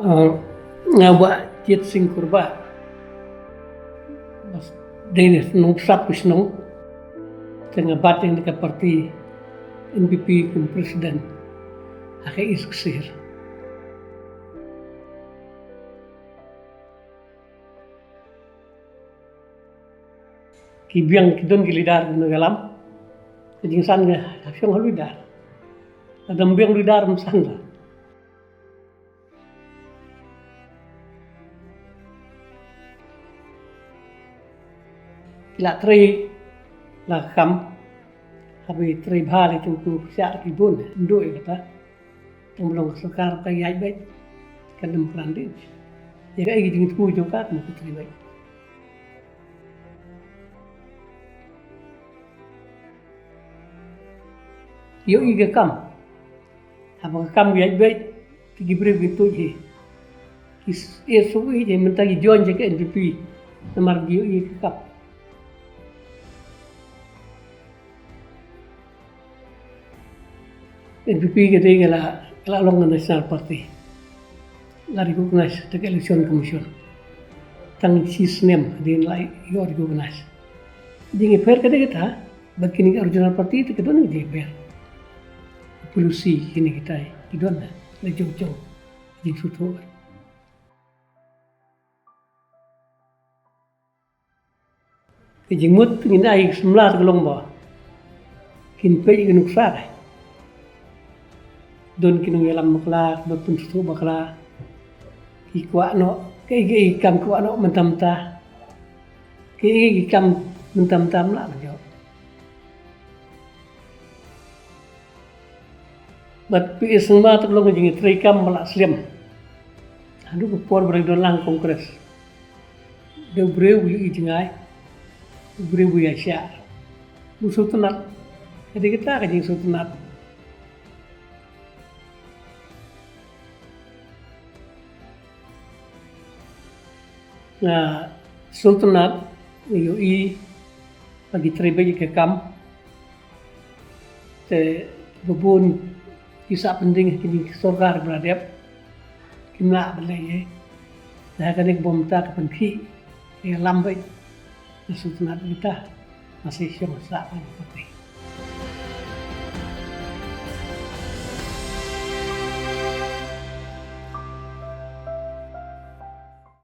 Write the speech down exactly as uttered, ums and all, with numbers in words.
Nga Bah Jitsing Kurbah. Dei ne nongpynsah pyrshah. Te nga bat ïa ka parti N P P kum president ha ka East Ksir. Ki biang ki don ki leader ki nongïalam. Ka jingsan ka shong ha leader. Lada ym biang leader ym san la. Ki la trei la ka kam. Haba trei bha la ki bun, ndu ïa kata. Tang ba long ka sorkar ka ïaid beit. Kan ym kren dei. Ïa kaei ka jingthmu jong ka, ka mut ka trei beit. Ïohi ka kam. Haba ka kam ka ïaid beit, te ki briew ki tuid hi. Ki s-, ïa shu ïohi hi, mynta ki join ïa ka N P P. Namar ki ïohi ka kam. N P P ka dei ka la, ka la long ka National Party. La recognize da ka Election Commission. Tang shi snem dei la ïoh recognize. Jingïapher ka dei kata, bad kine ki regional party te ka don ka jingïapher. Policy kine kita ki don la jong jong jingsngewthuh. Ka jingmut ngin ai samla ka long ba kin peit ïa ka nuksa. Don ki nongïalam bakla, ba pynsngewthuh bakla. Ki kwah noh, kaei kaei ki kam kwah noh mynta mynta. Kaei kaei ki kam mynta mynta ym lah ban ïoh. Bad phi i sngewbha te ka long ka jingïatreikam ba la slem. Haduh ka por ba la don lang Congress. Dei u briew u ïohi jngai. U briew u ïaishah. U sngewtynnat. Ka dei kata ka jingsngewtynnat. Nga sngewtynnat, nga ïohi ba ki trei beit ïa ka kam. Te ba bun ki sah pynding ha kine ki sorkar ba la dep kim lah ban leh ei ei. Te ha kane ka bynta ka pynkhih, ïalam beit. Nga sngewtynnat ïa kita. Nga sa shong sah ban pynkhih.